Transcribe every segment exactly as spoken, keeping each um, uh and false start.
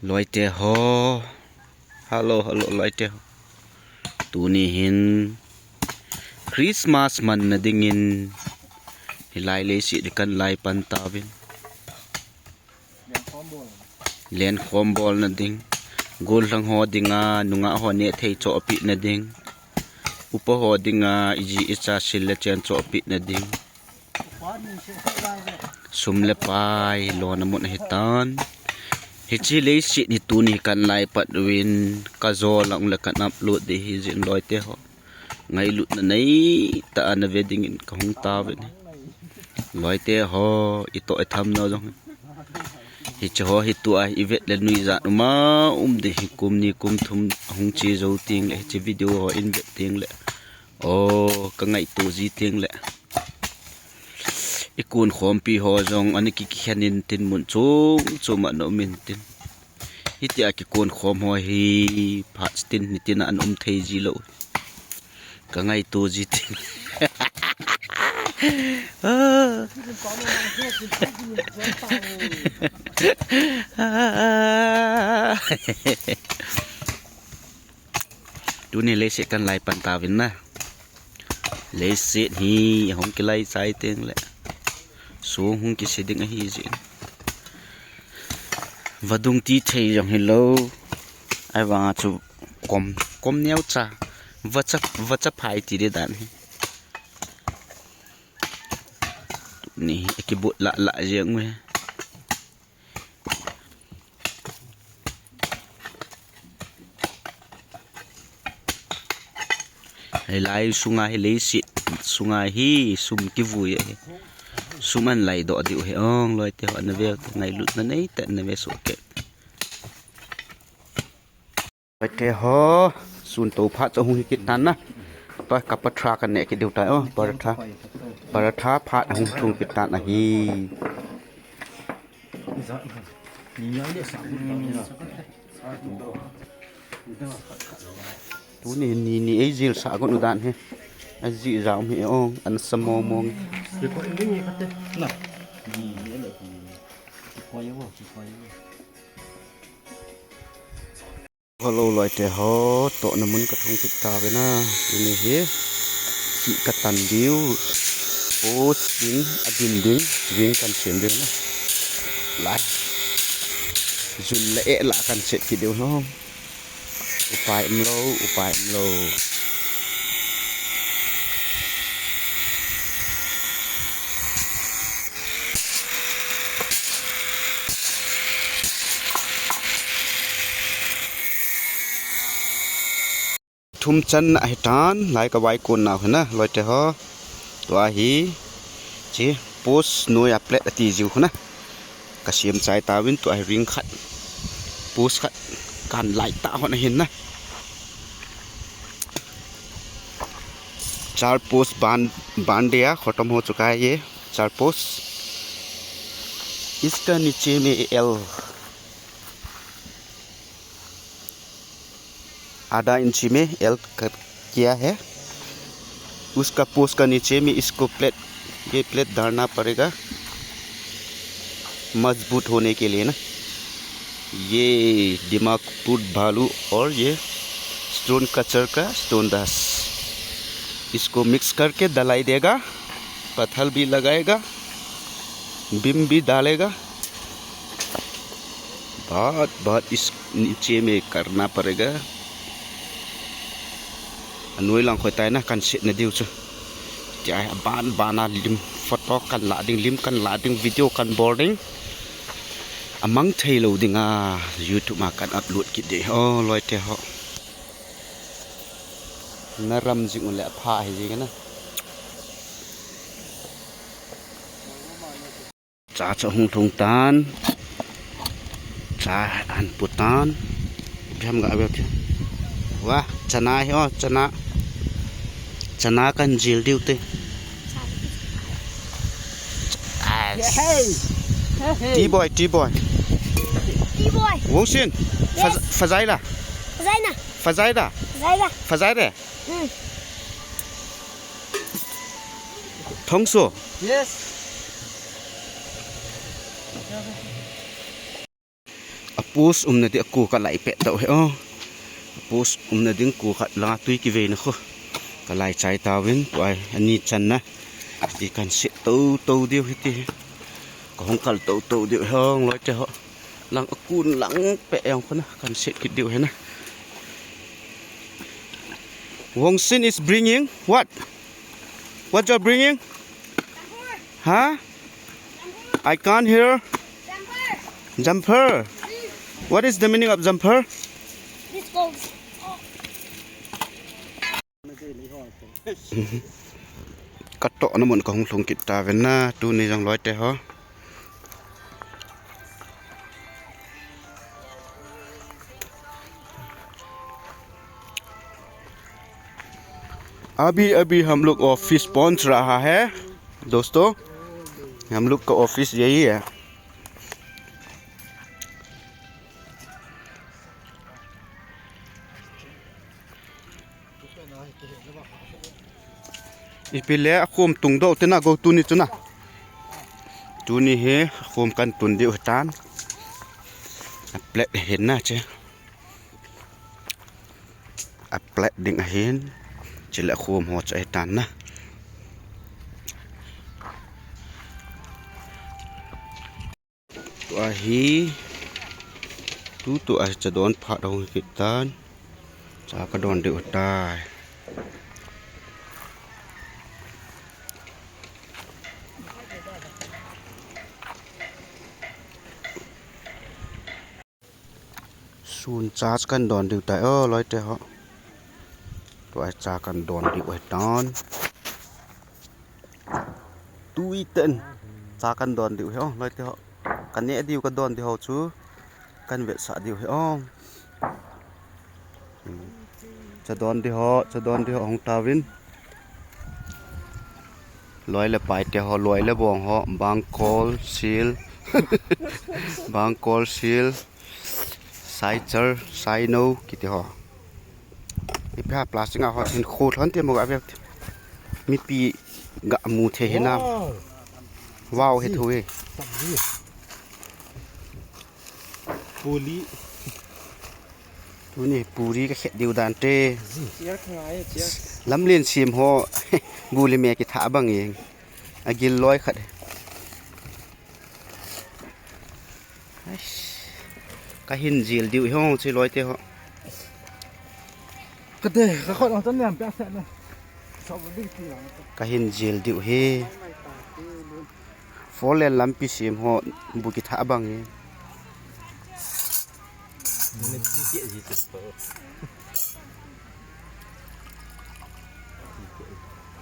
Loite ho. Hello, hello, loite ho. Tuni hin Christmas manna dingin hilai leiset hi kan lai pan tauvin. Lenkhom bolna ding. Gollhang ho dinga, nungah ho nehthei chohpehna ding. Upa ho dinga, iji icha sil le chen chohpehna ding. Sum le pai lona mun ahitan. Hiche leiset hi tuni kan lai pat uvin, kajol a um le kan upload ding ahi jeh in loite ho. Ngailutna neitah a nave dingin kahung tauvin. Loite ho, itoh itham nau jong. Hiche ho hi tua ivet le nuijat uma um ding ahi, kum ni kum thum hung che jou teng le hiche video ho in vet teng le. O, kangaito ji teng le. Ikon khompi ho jong ana kikhen intin mun chom chom a ana um intin. Hitia kikon khom ho hi phat tin nitin a ana um thei ji lou. Kangaito ji teng. Tuni leiset kan lai pan tauvin na. Leiset hi hung kilai chai teng le. Song hung kise ding ahi jeh in. Vadung tithei jong hilou. Ahivang chu kom, kom neocha. Vacha, vacha phai ti ding dan ahi. Tuni hi akibut lah lah jeng uve. Hilai sunga hi leiset sunga hi sum kivui ahi. Sum ana laidoh diu ahi ong loite ho, ana ve u te, ngailutna neitah in nave soh kei. Loite ho, sun to phat chu hung hi kit tan na. Tua ka paratha ka neh kit diu tai o, paratha. Paratha phat hung thung kit tan ahi. Tuni ni ni ei jilsah got u dan hi. Ajih jao um hi ong, ana sa mong mong. Hello, loite ho, tohna mun ka thung kit tauve na. Tuni hi, thih ka tan diu. Post ding, adin ding, ring kan sem diu na. Lai. Jun le eh lah kan set kit diu na. Upai umlou, upai umlou. Thum channa ahi tan, lai ka vai kon nau hi na, loite ho. Tua hi, chi post noi a plate ati jiu hi na. Ka sem chai tauvin tua hi ring khat. Post khat kan lai ta hon ahin na. चार पोस्ट बांध, बांध दिया, खत्म हो चुका है ये चार पोस्ट। इसका नीचे में एल, आधा इंची में एल कर किया है। उसका पोस्ट का नीचे में इसको प्लेट, ये प्लेट डालना पड़ेगा मजबूत होने के लिए ना। ये दिमाग पुट भालू और ये स्टोन कचर का स्टोन दस, इसको मिक्स करके दलाई देगा, पत्थर भी लगाएगा, बीम भी डालेगा। बहुत, बहुत इस नीचे में करना पड़ेगा। Anoi lang khoi tai na kan set na diu chu. Tia ban ban a lim photo kan la ding, lim kan la ding, video kan bol ding. Amang thei lou ding a YouTube ma kan upload kit ding. O loite ho. Na ram jing u le apha hi jing na. Cha cha hung thung tan. Cha an pu tan. Biam ga bia. Wah, chana hi o, chana. Chana kan jil diu te. Hey. Hey. T-boy, T-boy. T-boy. Wong Sin. Yes. Faz-, fazaila. Fazaina. Fazaida. Fazaida. Fazaire. Mm. Thongso. Yes. A Post umna ding a ko ka lai pet tau hi o. Post umna ding ko khat langa tui kiveina kho. Ka lai chai tauvin, tua ani channa. Ti kan set tou tou diu hiti. Ka hung kal tou tou diu hi o, loi te ho. Lang a kun lang pe yang khona kan set kit diu hi na. Wong Sin is bringing what? What you're bringing? Huh? I can't hear. Jumper. What is the meaning of jumper? This goes. Ka tohna mun ka hung lhung kit tauvin na, tuni jong loi te ho. अभी अभी हम लोग ऑफिस पहुंच रहा है दोस्तों, हम लोग का ऑफिस यही है। Ipi le akhom tung doh tina go tuni chuna. Tuni hi akhom kan tun diu hitan. A plate hin na che. A plate ding ahin. Chule akhom ho cha hitan na. Tua hi, tutua hi cha don phat hung kit tan. Cha ka don diu tai. Sun cha kan don diu tai o, loi te ho. Tua cha kan don diu hitan. Tui ten cha kan don diu hi o, loi te ho. Ka neh diu ka don diu ho chu kan vetsah diu hi o. Cha don diu ho, cha don diu ho hung tauvin. Loi le pai te ho, loi le bong ho, bangkol, sil. Bangkol, sil. Saichar, saino, kiti ho. Ipi ha plastic a ho hin khu thon te mo ga vek. Mipi ga mu the he na. Wow. Wow, he thu he. Sabji. Puri. Tuni puri ka khet diu dan te. Chair ka ngai, chair. Lamlen sim ho. Bu le me kitha bang e. Agil loi khat. Ais. Ka hin jil diu hi hong chi loi te ho. Ka de, ka khot hong tan niam pia set na. Ka hin jil diu hi. Four lane lampi sim ho bu kitha bang hi.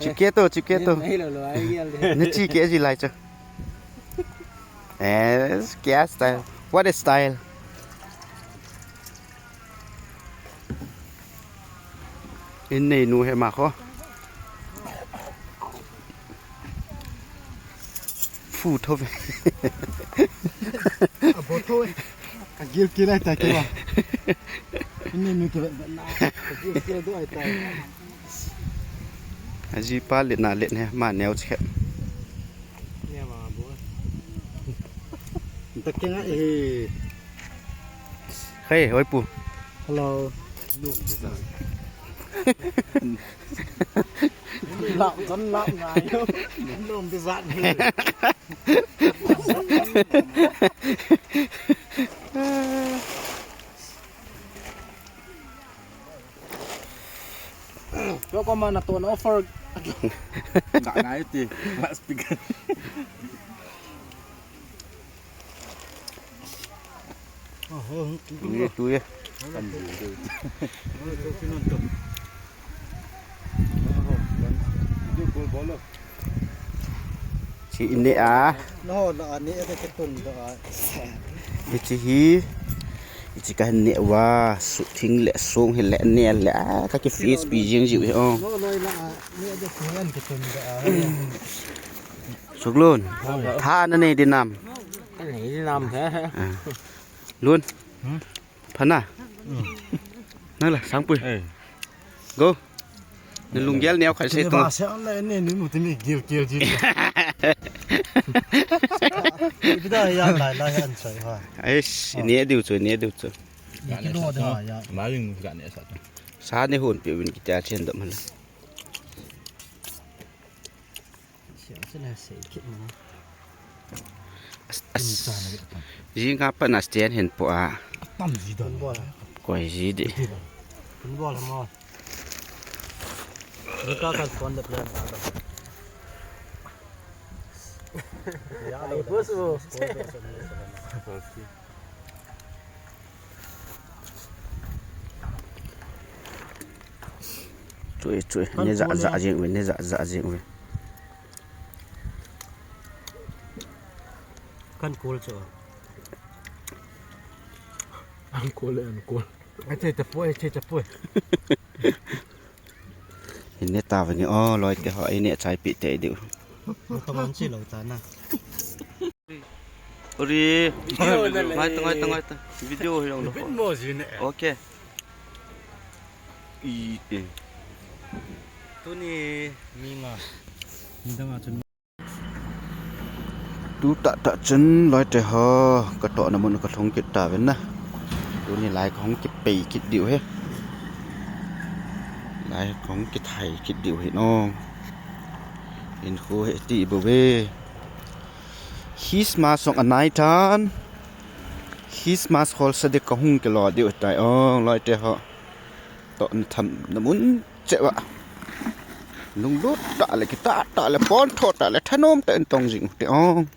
Chi ke to, chi ke to. Nei lo lo, ai gel de. Ni chi ke ji lai cho. Eh, kya style? What is style? In nei nu he ma kho. Phu tho ve. A bo tho ve. A gil kila ta ke ba. Ni ni ke ba na. A gil kila do ai ta. A ji pa le na le ne ma neo che. Ne ma bo. Ta ke na e. Hey, oi pu. Hello. Lap, don lap ngai. Lom di zat ni. Yo ko mana to na offer. Ga ngai ti. Speaker. Tui, tui. Chi in ne a. No, no, ani ate ke tun do a. Hichi hi. Hichi ka ne wa, su thing le song hi le ne le a, ka ki face pi jing jiu hi o. No, no, la a, ni ate ke an ke tun do a. Suklun. Tha na nei di nam. Nei di nam he. Lun. Phana. Nang la sangpui. Go. Na lunggel neo khai se to. Ba se an le ne ni mu ti mi gil gil gil. Ipida ya lai lai an chai ha. Ais, ne diu chu, ne diu chu. Ni kilo de ha ya. Maling ka ne sa. Sa ne hun pi win kita chen dom han. Siang sila sei kit na. As, as. Jing ka pa na stand hin po a. Tam ji don. Koi ji di. Kun bol mo. Ni ka kan phone de plan. Ya, lo. Chui, chui. Kan ne za, kol za le. Jing uve, ne za, za jing uve. Kan kol chu. An kol le, an kol. Ai, thei ta poi, thei ta poi. Hin ne ta vang o, loi te ho, ai ne chai pi te diu. Ka man chi lo ta na. Uri. Video na le. Ngai ta, ngai ta, ngai ta. Video hi jong lo. Bin mo ji ne. Okay. I te. Tuni mi nga. Ni dang a chun. Tu tah tah chun loi te ho, ka tohna mun ka lhung kit ta ven na. Tuni lai ka hung kipei kit diu he. Lai ka hung kithai kit diu hi no. In khu he ti bu ve. Christmas song a nai tan. Christmas hol sa de ka hung kilo diu tai ong loi te ho. Tohna thamna mun cheh va. Lunglut tah le, kitah tah le, pontho tah le, thanom tah in tong jing te ong.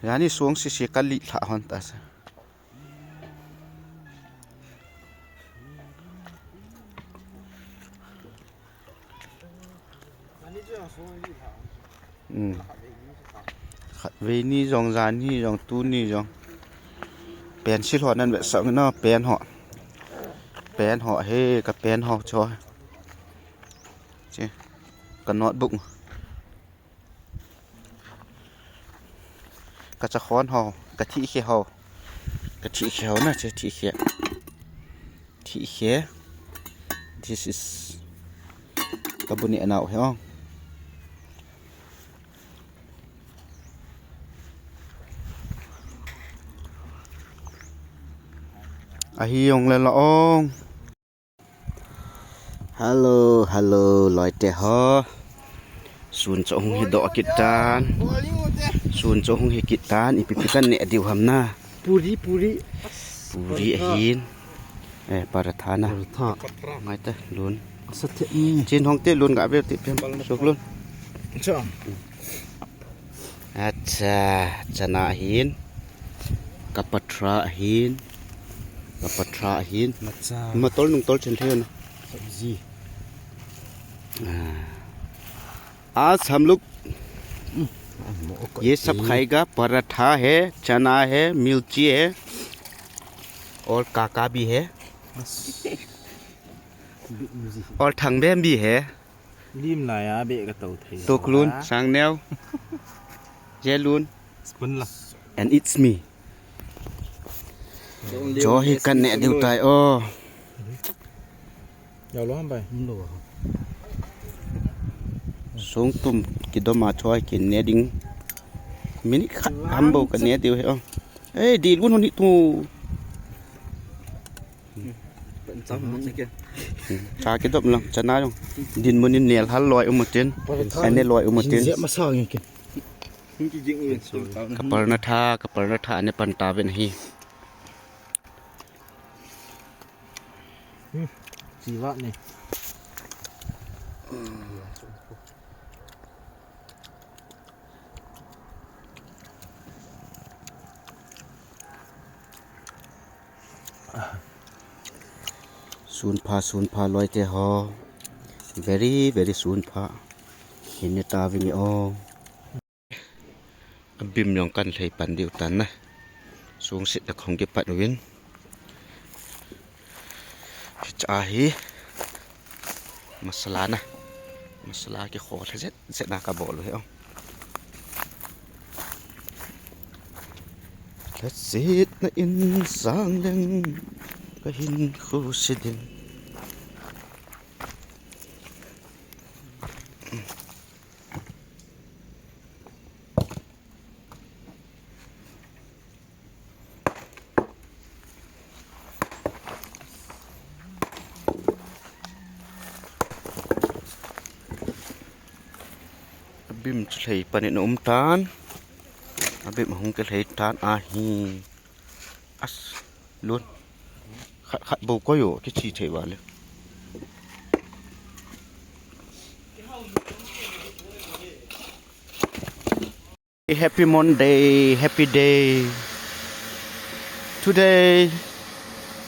Jani song sisi ka lih lha hon ta sa. Um. Khatvei ni jong, jani jong, tuni jong. Pencil ho nan vetsah na, pen ho. Pen ho he, ka pen ho cho. Che. Ka notebook. Ka chakhon ho, ka thihkhe ho. Ka thihkhe ho na che, thihkhe. Thihkhe. This is ka bu neh nau he ong. Ahi ong le la ong. Hello, hello, loi te ho. Sun chu hung hi doh kit tan. Sun chu hung hi kit tan. Ipi pi kan neh diu ham na. Puri, puri. Puri ahin. Eh, paratha na. Paratha. Ngai ta, lun. Asa the ni. Chin hong te lun ga ve ti pian. Suk lun. Cha. Acha, chana ahin. Ka paratha ahin. Ka paratha ahin. Macha. Matol nungtol chen thei na. Sabji. Ah. आज हम लोग ये सब खाएगा, पराठा है, चना है, मिर्ची है और काका भी है और thangben भी है। Lim lai a beh ka to thei. Tuklun, Sangneo, Jelun, Spoon la. And it's me. Cho hi kan neh diu tai o. Yau lo ham bai. Sung tum kidom a choi kin neh ding. Minute khat ham bou kan neh diu hi o. Eh, di lun hon hi tu. Cha kidom lang, chana jong. Dinmun in nel hal loi um tin. Ane loi um tin. Jep masa nge kin. Ka paratha, ka paratha ane pan ta ven hi. Hmm, chi va ne. Sun pha, sun pha loi te ho. Very, very sun pha. Hin ne ta vin o. Abim jong kan lhei pan diu tan na. Sung sit a khong kipat uvin. Hicha hi masala na. Masala kikhol zet zet na ka bol u hi o. Lhasetna in sang leng ka hinkho se ding. Bim chu lhei panin a um tan. A bim hung ke lhei tan ahi. As, lun. Khat khat bou koi o, kichi thei vale. Happy Monday, happy day. Today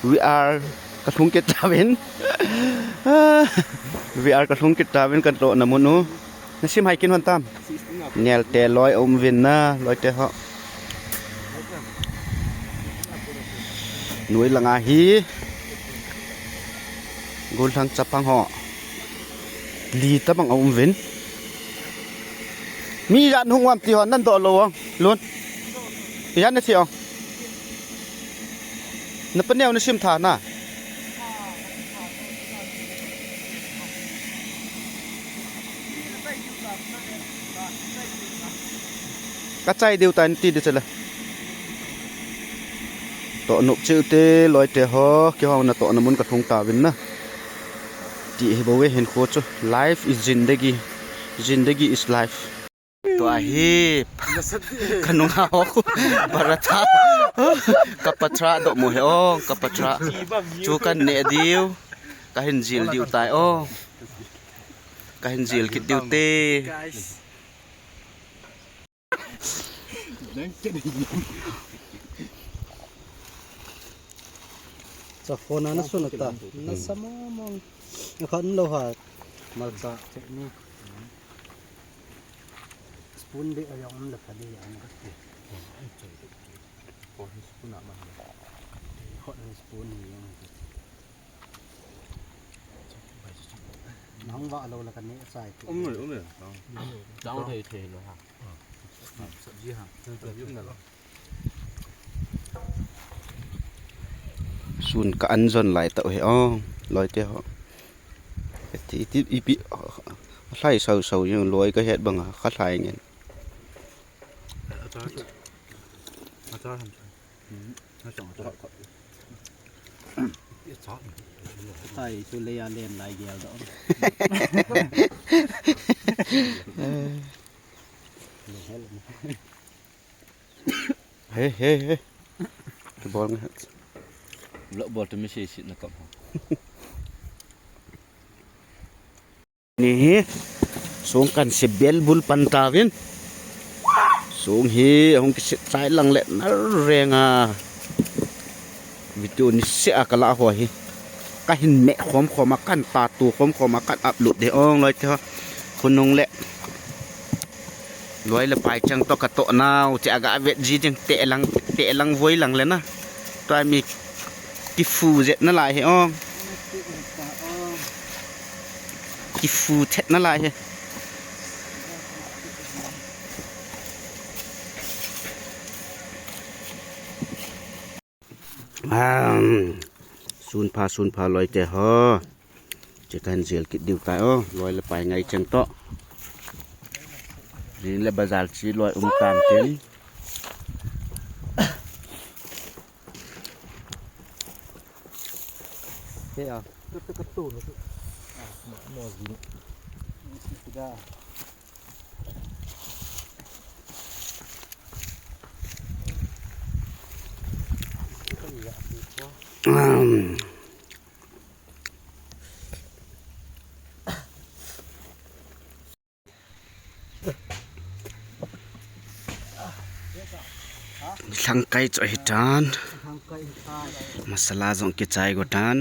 we are kalhung kit tauvin. We are kalhung kit tauvin katohna mun u. Nasim hai kin hon tam. Nel te loi um vin na, loi te ho. Noi langa hi. Gul thang chapang ho. Li tabang a um vin. Mi jan hung uam ti ho nan doh lou ong. Lun. Jan na thi ong. Na paneo na sim tha na. Ka chai diu tan ti di chela. Toh nop cheu te, loi te ho, kihong na tohna mun kalhung tauvin na. Ti hi bou ve hin kho chu. Life is zindagi. Zindagi is life. Tua hi. Ka nunga ho. Paratha. Ka patra doh mu he o. Ka patra. Chu kan ne diu. Ka hin zil diu tai o. Ka hin zil kit diu te. Sa phone na sun ta. Na sa mo mo. Na khan lo ha. Malcha chutney. Spoon de ayong um la pha de ang ka ti. Hot spoon ni ang. Nang va lo la ka ne chai. Um le, um le. Chang thei thei lo ha. Sabji ha. Sabji um na lo. Sun ka an zon lai tau he o, loi te ho. Ti, ti, ipi, hlai sau sau jeng loi ka het banga, ka hlai ngen. Achar. Achar ham. Hmm. Achar, achar. Achar. Thai chu le ya len lai gel do. He, he, he. Kibol nge. Lo bol tu mi si si na kap. Ni hi. Song kan se bel bul pan tauvin. Song hi hung kisit chai lang le na renga. Video ni se a kala ho hi. Ka hin me khom khom a kan ta tu khom khom a kan upload de ong loi te ho. Khunung le. Loi le pai chang to ka toh nau, che aga vet ji ding te lang, te lang voi lang le na. Tua mi kifu jet na lai he ong. Kifu thet na lai he. Sun pha, sun pha loi te ho. Che kan zel kit diu tai o, loi le pai ngai cheng to. Rin le bazar chi loi um tam tin. He a. Ka tu na tu. Mo zin. Da. Lhangkai chu ahi tan. Masala jong kichai go tan.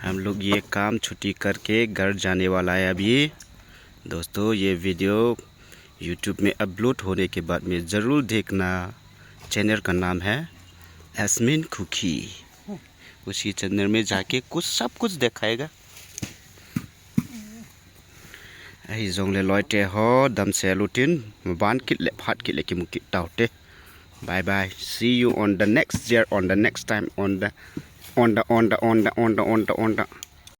हम लोग ये काम छुट्टी करके घर जाने वाला है अभी। दोस्तों, ये वीडियो YouTube में अपलोड होने के बाद में ज़रूर देखना। चैनल का नाम है एस्मिन खुखी। उसी चैनल में जाके कुछ, सब कुछ दिखाएगा। Ahi jongle loi te ho, damsel u tin, maban kit le, phat kit le, kimu kit tau te. Bye bye. See you on the next year, on the next time, on the, on the, on the, on the, on the, on the, on the.